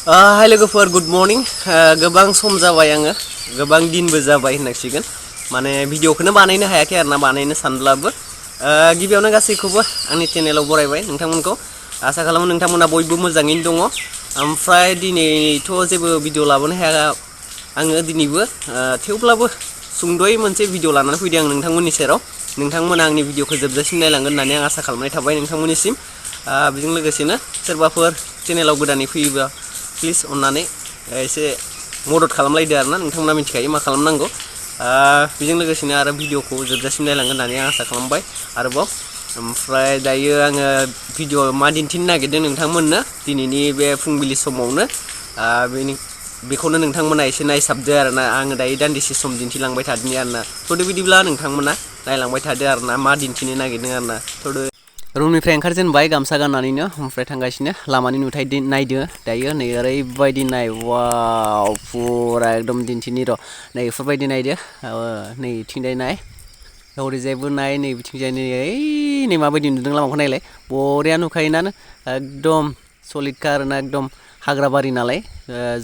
हाय लोगोफोर good morning गोबां सम जाबाय आङो गोबां दिनबो जाबाय होननांसिगोन माने भिडिअखौनो बानायनो हायाखै आरोना बानायनो सानब्लाबो गिबियावनो गासैखौबो आंनि चेनेलाव बरायबाय नोंथांमोनखौ आसा खालामो नोंथांमोना बयबो मोजाङैनो दङ ओमफ्राय दिनैथ' जेबो भिडिअ लाबोनो हाया आङो दिनैबो थेवब्लाबो सुंद'यै मोनसे भिडिअ लानानै फैदों आं नोंथांमोननि सेराव नोंथांमोना आंनि भिडिअखौ जोबजासिम नायलांगोन होननानै आं आसा खालामनाय थाबाय नोंथांमोननिसिम बेजों लोगोसेनो सोरबाफोर चेनेलाव गोदानै फैयोबा प्लिज अन्नानै एसे मदद खालामलायदो आरोना नोंथांमोना मिथिखायो मा खालामनांगौ बेजों लोगोसेनो आरो भिडिअखौ जोबजासिम नायलांगोन होननानै आं आसा खालामबाय आरोबाव ओमफ्राय दायो आङो भिडिअ मा दिन्थिनो नागिरदों नोंथांमोननो दिनैनि बे फुंबिलि समावनो बेखौनो नोंथांमोना एसे नायसाबदो आरोना आङो दायो दान्दिसे सम दिन्थिलांबाय थादों आरोना थ'दो बिदिब्ला नोंथांमोना नायलांबाय थादो आरोना मा दिन्थिनो नागिरदों आरोना थ'दो रुमनिफ्राय ओंखारजेनबाय गामसा गाननानैनो ओमफ्राय थांगासिनो लामानि नुथाय नायदो दायो नै ओरैबायदि नाय वाव फुरा एकदम दिन्थिनि र' नै बेफोरबायदि नायदो नै इथिंजाय नाय हरैजायबो नाय नै बिथिंजाय नै माबायदि नुदों लामाखौ नायलाय बरिया नुखायोना एकदम सलिडखा आरोना एकदम हाग्राबारि नालाय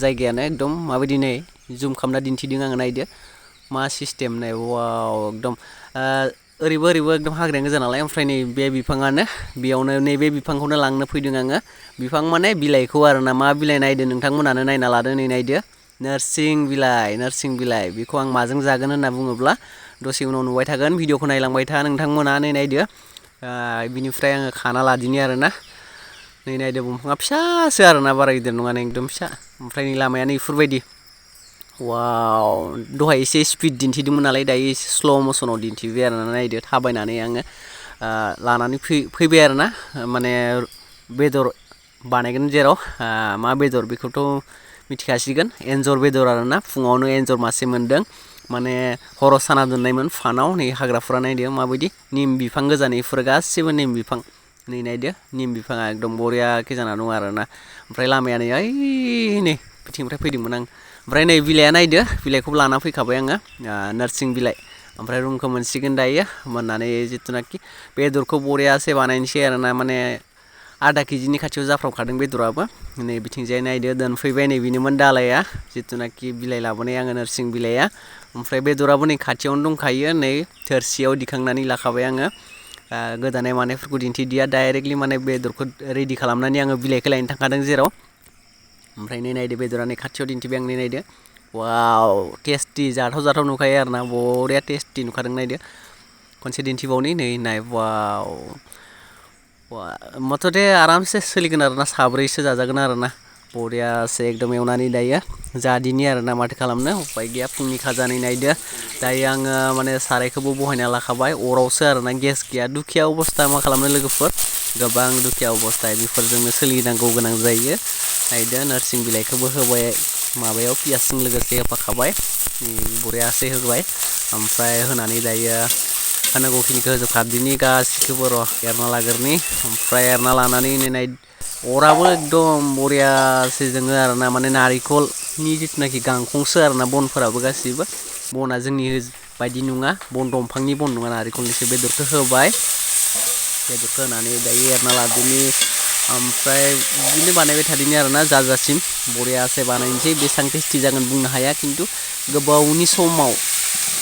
जायगायानो एकदम माबायदि नै जुम खालामना दिन्थिदों आङो नायदो मा सिस्टेम नाय वाव एकदम ओरैबो एकदम हाग्रायानो गोजा नालाय ओमफ्राय नै बे बिफाङानो बेयावनो नैबे बिफांखौनो लांनो फैदों आङो बिफां माने बिलाइखौ आरोना मा बिलाइ नायदो नोंथांमोनानो नायना लादो नै नायदो नोरसिं बिलाइ बेखौ आं माजों जागोन होनना बुङोब्ला दसे उनाव नुबाय थागोन भिडिअखौ नायलांबाय था नोंथांमोना नै नायदो बिनिफ्राय आङो खाना लादिनि आरोना नै नायदो दंफाङा फिसासो आरोना बारा गिदिर नङा एकदम फिसा ओमफ्राय नै लामायानो इफोरबायदि वाव दहाय एसे स्पिड दिन्थिदोंमोन नालाय दायो एसे स्ल' मसनाव दिन्थिबाय आरोना नायदो थाबायनानै आङो लानानै फैबाय आरोना माने बेदर बानायगोन जेराव मा बेदर बेखौथ' मिथिखासिगोन एन्जर बेदर आरोना फुङावनो एन्जर मासे मोन्दों माने हराव साना दोननायमोन फानाव नै हाग्राफोरा नायदो माबायदि निम बिफां गोजा इफोर गासिबो निम बिफां नै नायदो निम बिफाङा एकदम बरियाके जाना दं आरोना ओमफ्राय लामाया नै ओइ नै बिथिंनिफ्राय फैदोंमोन आं ओमफ्राय नै बिलाइया नायदो बिलाइखौबो लाना फैखाबाय आङो नोरसिं बिलाइ ओमफ्राय रुमखौ मोनसिगोन दायो मोननानै जिथुनाखि बेदरखौ बरियासे बानायनोसै आरोना माने आधा केजिनि खाथियाव जाफ्रामखादों बेदराबो नै बिथिंजाय नायदो दोनफैबाय नै बेनोमोन दालाया जिथुनाखि बिलाइ लाबोनाय आङो नोरसिं बिलाइया ओमफ्राय बेदराबो नै खाथियावनो दंखायो नै थोरसियाव दिखांनानै लाखाबाय आङो गोदानाय मानायफोरखौ दिन्थिदिया डाइरेक्टलि माने बेदरखौ रेडि खालामनानै आङो बिलाइखौ लायनो थांखादों जेराव ओमफ्राय नै नायदो बेदरा नै खाथियाव दिन्थिबाय आं नै नायदो वाव टेस्टि जाथाव नुखायो आरोना बरिया टेस्टि नुखादों नायदो खनसे दिन्थिबावनि नै नाय वाव मथथे आरामसे सोलिगोन आरोना साब्रैसो जाजागोन आरोना बरियासे एकदम एवनानै दायो जादिनि आरोना माथो खालामनो उपाय गैया फुंनि खाजानै नायदो दायो आङो माने सारायखौबो बहायना लाखाबाय अरावसो आरोना गेस गैया दुखिया अबस्था मा खालामनो लोगोफोर गोबां दुखिया अबस्था बेफोरजोंनो सोलिनांगौ गोनां जायो नायदो नोरसिं बिलाइखौबो होबाय माबायाव पियासजों लोगोसे होफाखाबाय बरियासे होबाय ओमफ्राय होनानै दायो होनांगौखिनिखौ होजोबखादिनि गासिखौबो र' एरना लाग्रोनि ओमफ्राय एरना लानानै नाय अराबो एकदम बरियासे जोङो आरोना माने नारिखलनि जिथुनाखि गांखंसो आरोना बनफोराबो गासिबो बना जोंनि बायदि नङा बन दंफांनि बन नङा नारिखलनिसो बेदरखौ होबाय बेदरखौ होनानै दायो एरना लादिनि ओमफ्राय बिदिनो बानायबाय थादिनि आरोना जाजासिम बरियासे बानायनोसै बेसेबां टेस्टि जागोन बुंनो हाया खिन्थु गोबावनि समाव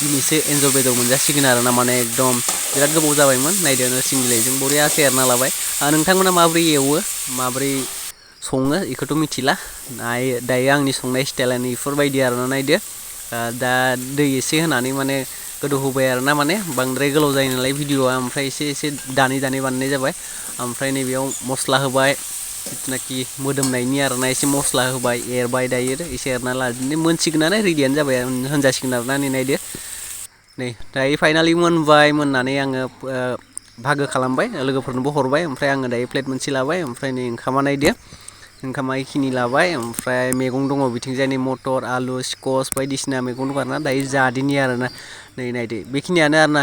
दिनैसो एन्जर बेदर मोनजासिगोन आरोना माने एकदम बिराद गोबाव जाबायमोन नायदो नोरसिं बिलाइजों बरियासे एरना लाबाय नोंथांमोना माबोरै एवो माबोरै सङो बेखौथ' मिथिला दायो आंनि संनाय स्टाइलानो इफोरबायदि आरोना नायदो दा दै एसे होनानै माने गोदौ होबाय आरोना माने बांद्राय गोलाव जायो नालाय भिडिअआ ओमफ्राय एसे दानै बानायनाय जाबाय ओमफ्राय नैबेयाव मस्ला होबाय जिथुनाखि मोदोमनायनि आरोना एसे मस्ला होबाय एरबाय दायो एसे एरना लादिनो मोनसिगोनानो रेडियानो जाबाय होनजासिगोन आरोना नै नायदो नै दायो फाइनालि मोनबाय मोननानै आङो भागो खालामबाय लोगोफोरनोबो हरबाय ओमफ्राय आङो दायो प्लेट मोनसे लाबाय ओमफ्राय नै ओंखामा नायदो ओंखामा इखिनि लाबाय ओमफ्राय मैगं दङ बिथिंजाय नै मटर आलु स्कस बायदिसिना मैगं दं आरोना दायो जादिनि आरोना नै नायदो बेखिनियानो आरोना